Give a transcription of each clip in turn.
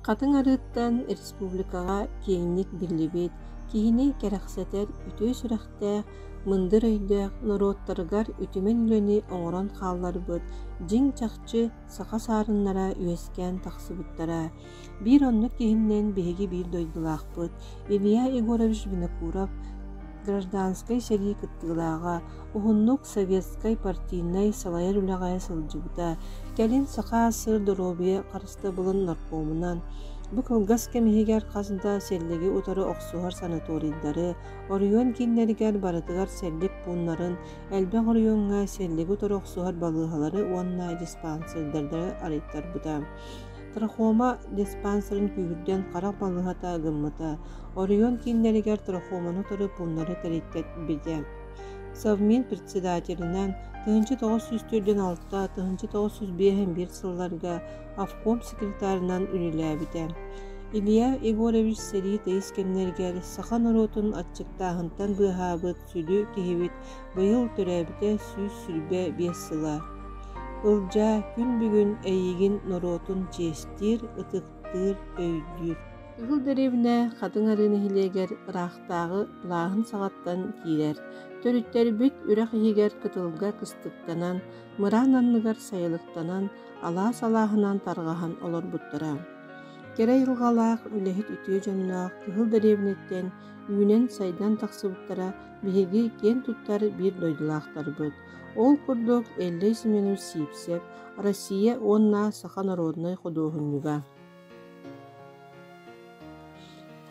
Хатыҥ Арыыттан республикаҕа киэҥник биллибит, киһини кэрэхсэтэр үтүө сүрэхтээх, мындыр өйдөөх, норуоттарыгар үтүмэн үлэни оҥорон хаалларбыт дьиҥ-чахчы саха саарыннара үөскээн тахсыбыттара. Биир оннук киһиннэн биһиги биир дойдулаахпыт Илья Егорович Винокуров гражданскай сэрии кыттыылааҕа, уһуннук советскай партийнай салайар үлэҕэ сылдьыбыта, кэлин Саха АССР доруобуйа харыстабылын наркомунан, бу кылгас кэм иһигэр хас да сэллиги утары охсуһар санаторийдары, оройуон кииннэригэр барытыгар сэллик пууннарын, элбэх оройуоҥҥа сэллиги утары охсуһар балыыһалары уонна диспансердары арыйтарбыта. Трахома диспансерын күүһүрдэн харах балыыһата гыммыта, оройуон кииннэригэр трахоманы утары пууннары тэрийбитэ. Совмин председателинэн 1946-1951 сылларга обком секретарынан үлэлээбитэ. Илья Егорович сэрии тыйыс кэмнэригэр саха норуотун аччыктааһынтан быыһаабыт сүдү киһибит быйыл төрөөбүтэ 125 сыла. Ылдьаа күн бүгүн эйигин норуотун чиэстиир, ытыктыыр, өйдүүр. Кыһыл дэриэбинэ Хатыҥ Арыы нэһилиэгэр ыраахтааҕы былааһын саҕаттан киирэр. Төрүттэрбит үрэх иһигэр кытылга кыстыктанан, мыраан анныгар сайылыктанан, алаас алааһынан тарҕаһан олорбуттара. Кэрэ айылҕалаах, үлэһит үтүө дьонноох Кыһыл дэриэбинэттэн үүнэн-сайдан тахсыбыттара биһиги киэн туттар биир дойдулаахтарбыт. Ол курдук Эллэй Семенович Сивцев Россия уонна саха народнай худуоһунньуга.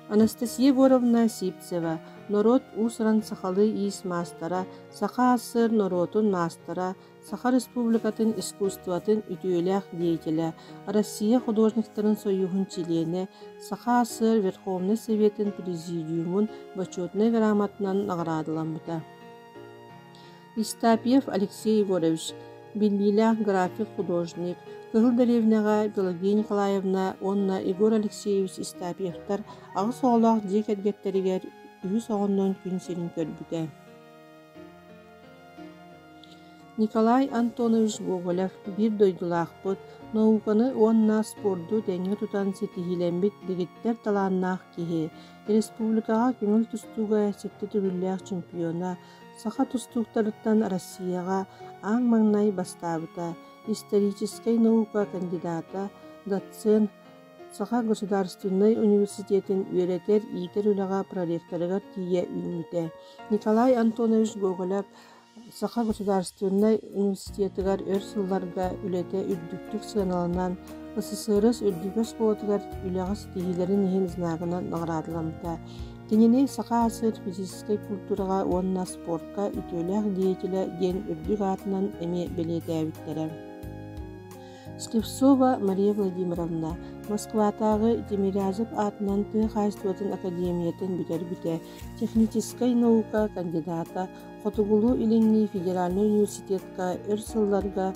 Анастасия Егоровна Сивцева норуот уус-уран сахалыы иис маастара, Саха АССР норуотун маастара, Саха Республикатын искусствотын үтүөлээх деятелэ, Россия художниктарын союһун чилиэнэ, Саха АССР Верховнай Советын Президиумун Бочуотунай грамотанан наҕараадаламмыта. Истапьев Алексей Егорович, биллиилээх график-художник, Кыһыл дэриэбинэҕэ Пелагея Николаевна уонна Егор Алексеевич Истапьевтар аҕыс оҕолоох дьиэ кэргэттэригэр үһүс оҕоннон күн сирин көрбүтэ. Николай Антонович Гоголев биир дойдулаахпыт, науканы уонна спорду тэҥҥэ тутан ситиһиилэммит дэгиттэр талааннаах киһи, республикаҕа көҥүл тустууга сэттэ төгүллээх чемпиона, саха тустууктарыттан Россияҕа аан маҥнай бастаабыта, историческай наука кандидата, доцент, Саха государственнай университетын үөрэтэр-иитэр үлэҕэ проректорыгар тиийэ үүммүтэ. Николай Антонович Гоголев Саха государственнай университетыгар өр сылларга үлэтэ үрдүктүк сыаналанан, СССР үрдүкү оскуолатыгар үлэҕэ ситиһиилэрин иһин знагынан наҕараадаламмыта. Кинини Саха АССР физическэй культураҕа уонна спортка үтүөлээх деятелэ диэн үрдүк аатынан эмиэ бэлиэтээбиттэрэ. Слепцова Мария Владимировна Москватааҕы Тимирязев аатынан тыа хаһаайыстыбатын академиятын бүтэрбитэ, техническэй наука кандидата, Хотугулуу-Илиҥҥи федеральнай университетка өр сылларга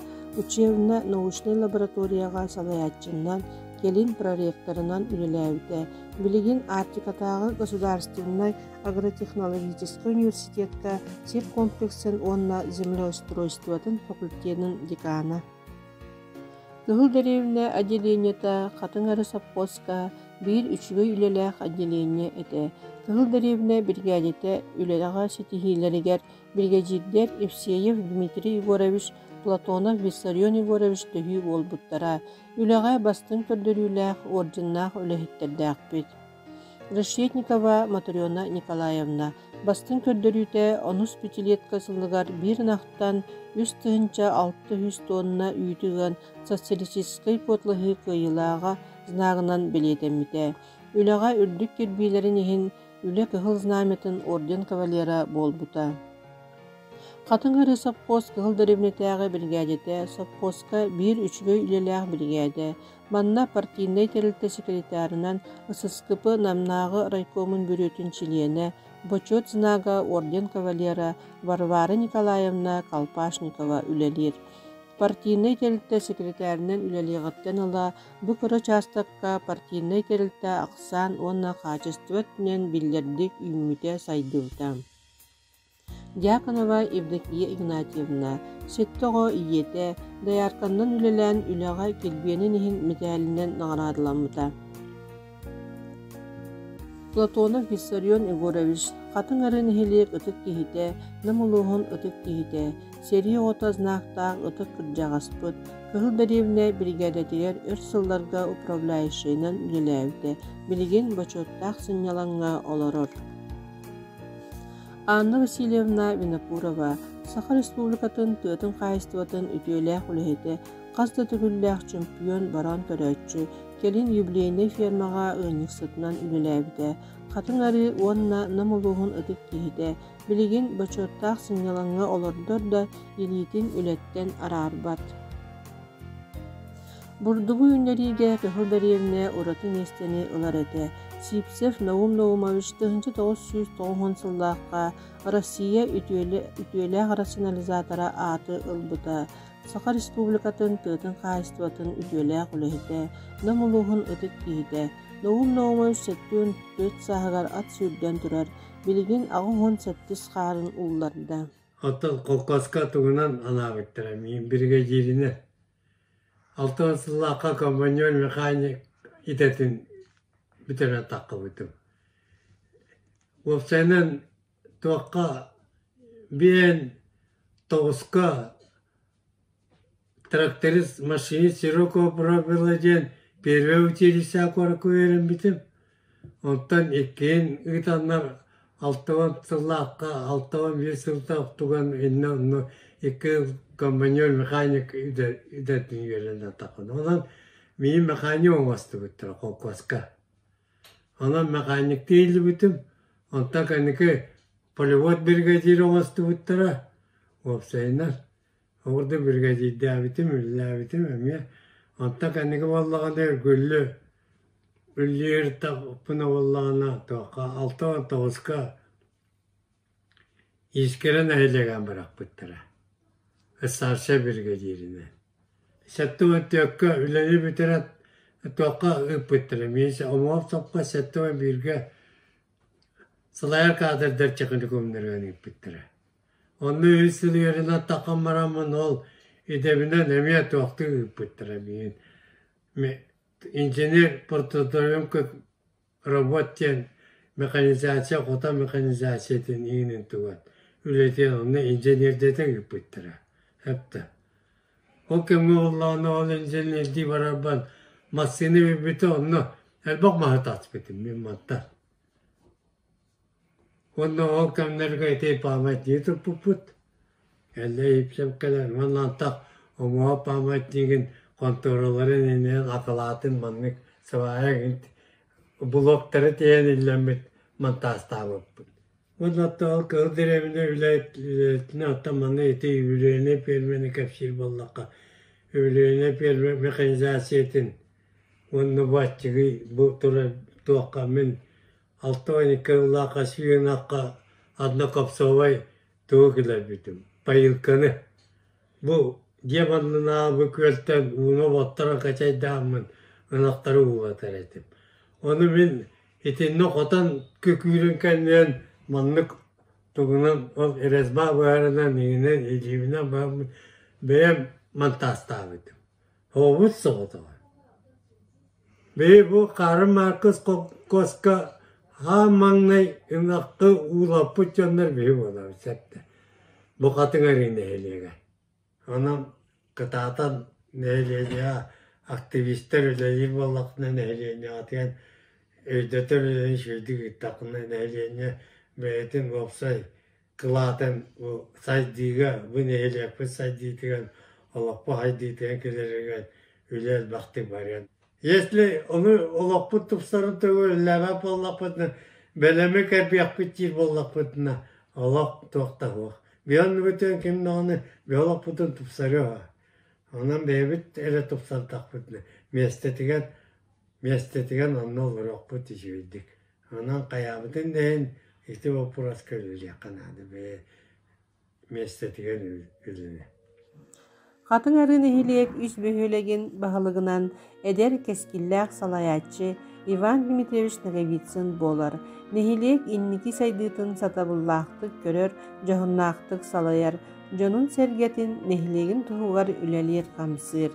учебно-научнай лабораторияҕа салайааччынан, кэлин проректорынан үлэлээбитэ. Билигин Арктикатааҕы государственнай агротехнологическай университетка сир комплексын уонна землеустройствотын факультетын декана. Кыһыл дэриэбинэ отделениета Хатыҥ Арыы сопхуоска биир үчүгэй үлэлээх отделение этэ. Кыһыл дэриэбинэ биригээдэтэ үлэҕэ ситиһиилэригэр биригэдьиирдэр Евсеев Дмитрий Егорович, Платонов Виссарион Егорович төһүү буолбуттара. Үлэҕэ бастыҥ көрдөрүүлээх, орденнаах үлэһиттэрдээхпит. Решетникова Матрена Николаевна бастыҥ көрдөрүүтэ онус пятилетка сылыгар биир ынахтан 3600 тонна үүтү ыан социалистическай куоталаһыы кыайыылааҕа знагынан бэлиэтэммитэ. Үлэҕэ үрдүк кирбиилэрин иһин Үлэ Кыһыл Знамятын орден кавалера буолбута. Хатыҥ Арыы сопхуос Кыһыл Дэриэбинэтээҕи биригээдэтэ сопхуоска биир үчүгэй үлэлээх биригээдэ. Манна партийнай тэрилтэ секретарынан ССКП Намнааҕы райкомун бүрүөтүн чилиэнэ, Бочуот знага орден кавалера Варвара Николаевна Колпашникова үлэлиир. Партийнай тэрилтэ секретарынан үлэлиэҕиттэн ыла бу кыра учаастакка партийнай тэрилтэ ахсаан уонна хаачыстыба өттүнэн биллэрдик үүммүтэ-сайдыбыта. Дьяконова Евдокия Игнатьевна, сэттэ оҕо ийэтэ, доярканнан үлэлээн үлэҕэ килбиэнин иһин мэтээлинэн наҕараадаламмыта. Платонов Виссарион Егорович, Хатыҥ Арыы нэһилиэк ытык киһитэ, Нам улууһун ытык киһитэ, сэрии оҕото знактаах ытык кырдьаҕаспыт, Кыһыл Дэриэбинэ биригээдэтигэр өр сылларга управляющайынан үлэлээбитэ, билигин бочуоттаах сынньалаҥҥа олорор. Анна Васильевна Винокурова, Саха Республикатын тыатын хаһаайыстыбатын үтүөлээх үлэһитэ, хас да төгүллээх чөмпүйүөн баран көрөөччү, кэлин юбилейнай фермаҕа ыанньыксытынан үлэлээбитэ, Хатыҥ Арыы уонна Нам улууһун ытык киһитэ, билигин бочуоттаах сынньалаҥҥа олордор да, илиитин үлэттэн араарбат. Бурдугу үүннэриигэ Кыһыл Дэриэбинэ ураты миэстэни ылар этэ. Сивцев Наум Наумович 1990 сыллаахха Россия үтүөлээх рационализатора ааты ылбыта. Саха Республикатын тыатын хаһаайыстыбатын үтүөлээх үлэһитэ, Нам улууһун ытык киһитэ. Наум Наумович 74 сааһыгар ат сүүрдэн турар, билигин 87 хаарын уулларда. Оттон холкуоска тугунан анаабыттара миигин биригэдьииринэн. 60 сыллаахха комбайнер механик идэтин бүтэрэн таххыбытым. Уопсайынан туохха биэн тоҕуска Тракторист, машинист широкого профила диэн первое училище куоракка үөрэммитим. Онтон иккиһин ыытаннар 60 сыллаахха 61 сылтан туган иннэ онно икки комбайнер механик идэтин үөрэнэ таххын. Онон миигин механик оҥостубуттара холкуоска. Онон механиктыы иһиллибитим. Онтон кэнники полевод бригадир оҥостубуттара. Уопсайынан Ол курдук биригэдьиирдээбитим, үлэлээбитим эмиэ. Онтон кэнники буоллаҕына үргүллү үллүүр буоллаҕына туохха 69-ка Искрэ нэһилиэгин бырахпыттара. Старшай биригэдьииринэн. 74-кэ үлэни бүтэрэн туохха ыыппыттара. Мин Омоҕоп сопхуос 71-гэ салайар кадрдар техникумнарыгар ыыппыттара. Онно үс сыл үөрэнэн таххан бараммын ол идэбинэн эмиэ туохтуу ыыппыттара миигин инженер прототоемка робот диэн механизация хото механизациятын иинин туган үлэтин онно инженердэтэ ыыппыттара эптэ ол кэмҥэ буоллаҕына ол инженердии барарбар массыына бүппүтэ онно элбэх маһы таспытым мин мантан Уонна ол кэмнэргэ ити памятнигы туппуппут. Эллэй Ипсэм кэлэн уонна антах Омуоһа памятнигын хонтуораларын иннинэн акылаатын маннык сыбаайа блоктары тиэйэн иллэммит монтажтаабыппыт. Уонна оттон ол Кыһыл Дэриэбинэ үлэтинэ оттон манна ити юбилейнай пиэрмэни кэпсиир буоллахха, юбилейнай пиэрмэ механизациятын уонна бу аччыгый бу турар туохха мин 62 сыллаахха сүүһүнахха однокопсовай тугу киллэрбитим поилканы бу дьиэм аннынааҕы күөлтэн ууну оботторон хачайдааммын ынахтары уулатар этим ону мин итиннэ хотон күкүүрүн кэннинэн маннык тугунан ол резьба быһарынан иҥинэн илиибинэн быһаммын бэйэм монтажтаабытым оҕобут соҕотоҕо Бэйи бу Хара Мааркыс холкуоска аан маҥнай ынаххы уулаппыт дьоннор биһи буолабыт сэптэ. Бу Хатыҥ Арыы нэһилиэгэ. Онон кытаатан нэһилиэнньэҕэ активистар үлэлиир буоллахпына нэһилиэнньэҕитигэр өйдөтөр үлэни үчүгэйдик ыыттаххына нэһилиэнньэ бэйэтин уопсай кылаатын бу сайдыыга, бу нэһилиэкпит сайдыытыгар, олохпут сайдыытыгар кэлэригэр үлэ элбэхтик барыан. Если ону олохпут тупсарын туһугар үлэлээбэт буоллахпытына, бэлэми кэрбиэхпит диир буоллахпытына, олох туох да суох. Биһи ким даҕаны биһи олохпутун тупсарыа. Онон бэйэбит эрэ тупсардахпытына, миэстэтигэр миэстэтигэр онно олоруохпут үчүгэйдик. Онон хайаабытын да иһин ити боппуруоска үлэлиэххэ наада бэйэ миэстэтигэр үлэни. Хатыҥ Арыы нэһилиэк үс бөһүөлэгин баһылыгынан эдэр кэскиллээх салайааччы Иван Дмитриевич Ноговицын буолар. Нэһилиэк инники сайдыытын сатабыллаахтык көрөр, дьоһуннаахтык салайар, дьонун-сэргэтин нэһилиэгин туһугар үлэлиир-хамсыыр.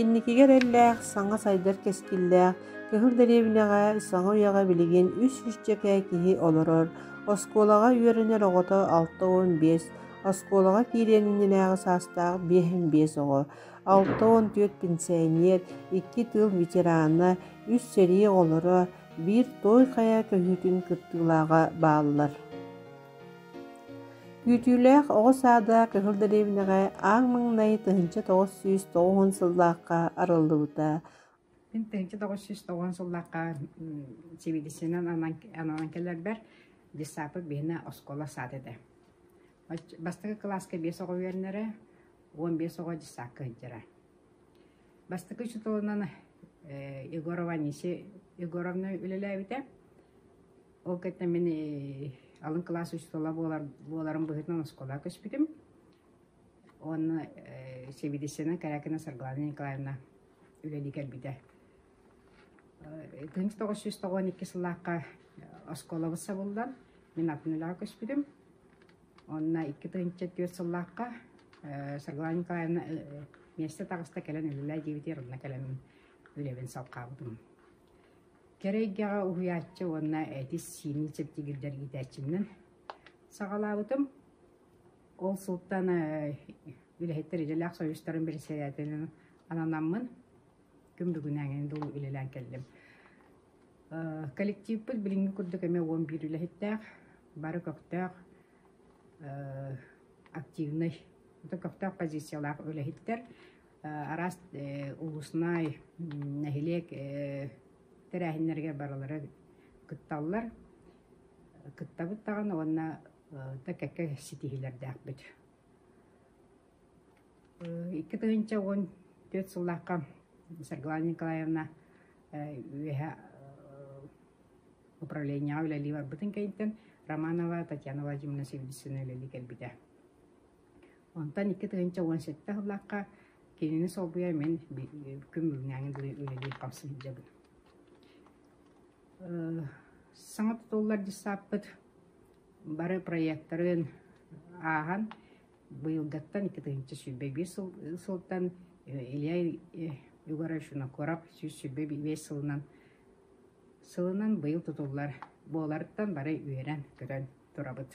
Инникигэ эрэллээх, саҥа сайдар кэскиллээх. Кыһыл дэриэбинэҕэ саҥа үйэҕэ билигин үс сүүсчэкэ киһи олорор, оскуолаҕа үөрэнэр оҕото 65, оскуолаҕа киириэн иннинээҕи саастаах 55 оҕо, 64 пенсионер, икки тыыл ветерана, үс сэрии оҕолоро, биир Той Хайа көһүүтүн кыттыылааҕа бааллар. Күүтүүлээх оҕо саада Кыһыл дэриэбинэҕэ аан маҥнай 1990 сыллаахха арыллыбыта. Мин 1990 сыллаахха сэбиэдиссэйинэн ананан кэлэрбэр детсадпыт биһиэнэ оскуола саада этэ. Бастакы кылааска биэс оҕо үөрэнэрэ, 15 оҕо детсадка сылдьара. Бастакы учууталынан Егорова Анисия Егоровна үлэлээбитэ. Ол кэннэ мин алын кылаас учуутала буоларым быһыытынан оскуолаҕа көспүтүм. Уонна сэбиэдиссэйинэн Корякина Саргылана Николаевна үлэлии кэлбитэ. 1992 сыллаахха оскуолабыт сабыллан, мин атын үлэҕэ көспүтүм. Онно 2004 сыллаахха Саргылана Николаевна миэстэ таҕыста кэлэн үлэлээ диэбитигэр онно кэлэн үлэбин салҕаабытым. Кэрэ эйгэҕэ уһуйааччы уонна эти-сиини чэбдигирдэр иитээччинэн саҕалаабытым. Ол сылтан үлэһиттэр идэлээх союзтарын бэрэссэдээтэлинэн ананаммын күн бүгүнээҥҥэ дылы үлэлээн кэллим. Коллективпыт билиҥҥи курдук эмиэ 11 үлэһиттээх, бары көхтөөх, активнай, көхтөөх позициялаах үлэһиттэр. Араас улуснай нэһилиэк тэрээһиннэригэр барылара кытталлар. Кыттабыт даҕаны уонна да кэккэ ситиһиилэрдээхпит. 2014 сыллаахха Саргылана Николаевна үөһэ управлениеҕа үлэлии барбытын кэнниттэн Романова Татьяна Владимировна сэбиэдиссэйинэн үлэлии кэлбитэ. Онтон 2017 сыллаахха кинини солбуйа мин күн бүгүҥҥээҥи дылы үлэлии хамсыы сылдьабын. Саҥа тутуллар детсадпыт бары проектарын ааһан быйылгаттан 2021 сылтан Илья Егорович Винокуров 125 сылынан сылынан быйыл тутуллар буоларыттан бары үөрэн-көтөн турабыт.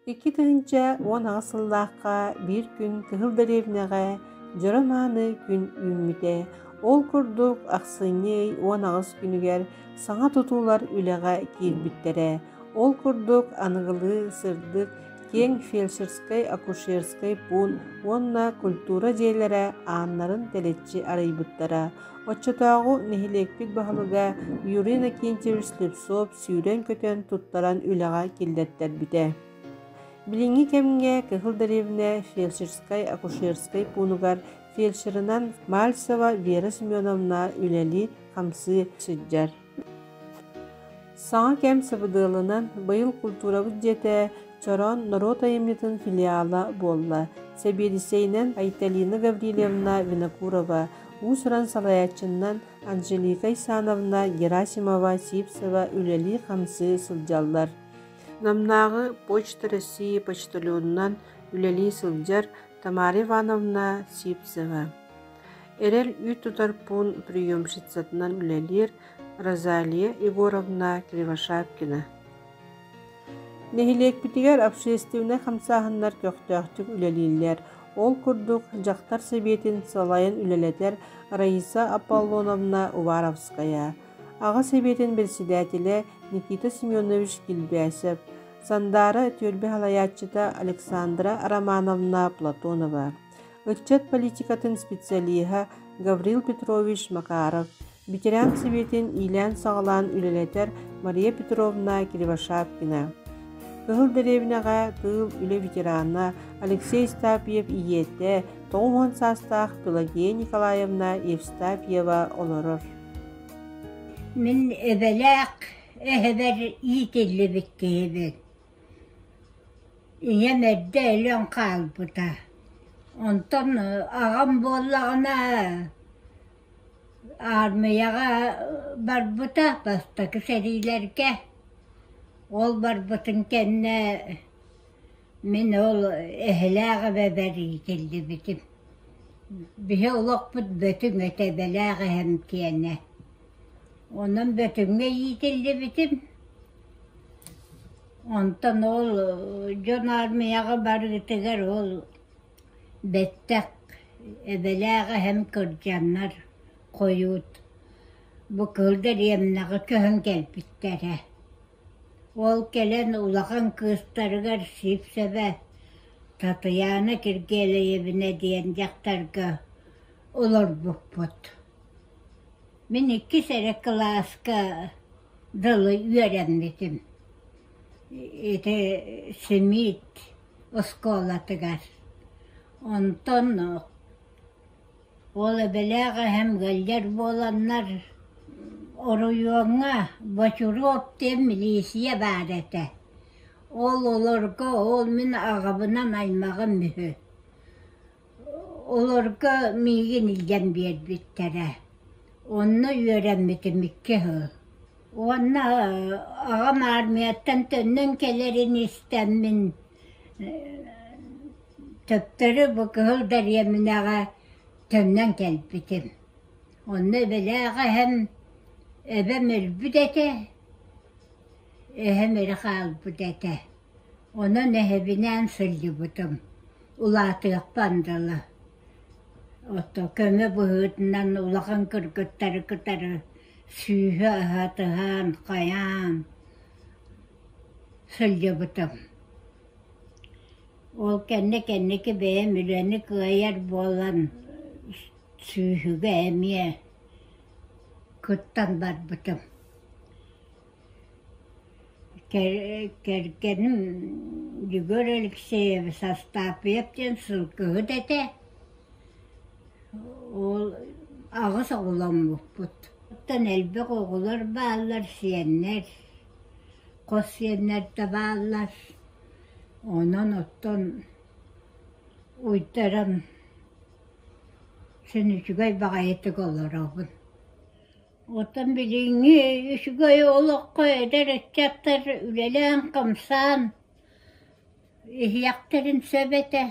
2018 сыллаахха биир күн Кыһыл Дэриэбинэҕэ дьоро мааны күн үүммүтэ. Ол курдук ахсынньы ый 18 күнүгэр саҥа тутуулар үлэҕэ киирбиттэрэ. Ол курдук аныгылыы сырдык, киэҥ фельдшерскай-акушерскай пуун уонна культура дьиэлэрэ ааннарын тэлэччи арыйбыттара. Оччотооҕу нэһилиэкпит баһылыга Юрий Иннокентьевич Слепцов сүүрэн-көтөн туттаран үлэҕэ киллэртэрбитэ. Билиҥҥи кэмҥэ Кыһыл Дэриэбинэ фельдшерскай-акушерскай пуунугар фельдшерынан Мальцева Вера Семеновна үлэлии-хамсыы сылдьар. Саҥа кэм сабыдыалынан быйыл культурабыт дьиэтэ Чороон норуот айымньытын филиала буолла. Сэбиэдиссэйинэн Айталина Гаврильевна Винокурова, уус-уран салайааччыннан Анжелика Исановна Герасимова-Сивцева үлэлии-хамсыы сылдьаллар. Намнааҕы Почта России почтальонунан үлэлии сылдьар Тамара Ивановна Сивцева. Эрэл үүт тутар пуун приемщицатынан үлэлиир Розалия Егоровна Кривошапкина. Нэһилиэкпитигэр общественнай хамсааһыннар көхтөөхтүк үлэлииллэр. Ол курдук, дьахтар сэбиэтин салайан үлэлэтэр Раиса Аполлоновна Уваровская, аҕа сэбиэтин председателэ Никита Семенович Килбээсэп, Сандаара түөлбэ салайааччыта Александра Романовна Платонова, ыччат политикатын специалиһа Гаврил Петрович Макаров, ветеран сэбиэтин иилээн-саҕалаан үлэлэтэр Мария Петровна Кривошапкина, Кыһыл дэриэбинэҕэ тыыл үлэ ветерана Алексей Евстафьев ийэтэ 90 саастаах Пелагея Николаевна Евстафьева олорор. Мин эбэлээх эһэбэр иитиллибит киһибин. Ийэм эрдэ өлөн хаалбыта. Онтон аҕам буоллаҕына Аармыйаҕа барбыта бастакы сэриилэргэ. Ол барбытын кэннэ мин ол эһэлээх эбэбэр иитиллибитим. Биһи олохпут Бөтүҥ этэ эбэлээх эһэм киэнэ. Онон Бөтүҥҥэ иитиллибитим. Онтон ол дьон аармыйаҕа барыытыгар ол бэттэх эбэлээх эһэм кырдьаннар хойут бу Кыһыл Дэриэбинэҕэ көһөн кэлбиттэрэ. Ол кэлэн улахан кыыстарыгар Сивцевэ Татыйаана Киргиэлэйэбинэ диэн дьахтарга олорбуппут. Мин иккис эрэ кылааска дылы үөрэммитим. Ити Семит оскуолатыгар. Онтон Ол эбэлээх эһэм ыалдьар буоланнар оройуоҥҥа Бочуруоп диэн милииссийэ баар этэ. Ол олорго ол мин аҕабынан аймаҕым үһү. Олорго миигин илдьэн биэрбиттэрэ. Онно үөрэммитим икки сыл. Уонна аҕам армияттан төннөн кэлэрин истэммин Төптөрү бу Кыһыл Дэриэбинэҕэ төннөн кэлбитим. Онно эбэлээх эһэм, эбэм өлбүт этэ, эһэм эрэ хаалбыт этэ. Онон эһэбинээн сылдьыбытым, улаатыахпын дылы. Ото көмө быһыытынан улахан кыргыттары кытары сүүһү аһатыһан, хайаан сылдьыбытым. Ол кэннэ кэнники бэйэм үлэни кыайар буолан сүүһүгэ эмиэ кыттан барбытым. Кэргэним Егор Алексеевич Астапьев диэн сылгыһыт этэ. Ол аҕыс оҕоломмуппут. Оттон элбэх оҕолор бааллар, сиэннэр, хос сиэннэр да бааллар. Онон оттон уйдаран син үчүгэй баҕайытык олоробун. Оттон билиҥҥи үчүгэй олоххо эдэр ыччаттар үлэлээн-хамсаан иһиэхтэрин сөп этэ.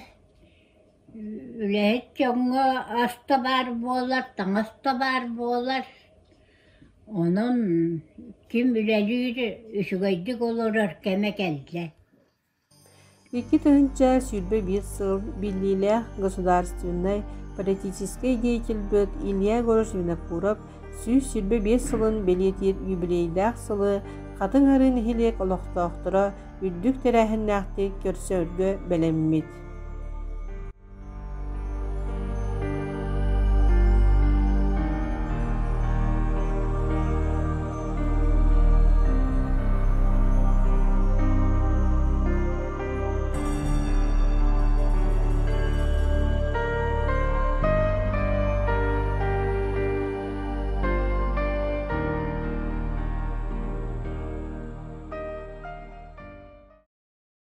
Үлэһит дьоҥҥо ас да баар буолар, таҥас да баар буолар. Онон ким үлэлиир, үчүгэйдик олорор кэмэ кэллэ. 2021 сыл биллиилээх государственнай политическай деятельбыт Илья Егорович Винокуров 125 сылын бэлиэтиир юбилейдаах сылы Хатыҥ Арыы нэһилиэк олохтоохторо үрдүк тэрээһиннээхтик көрсөргө бэлэммит.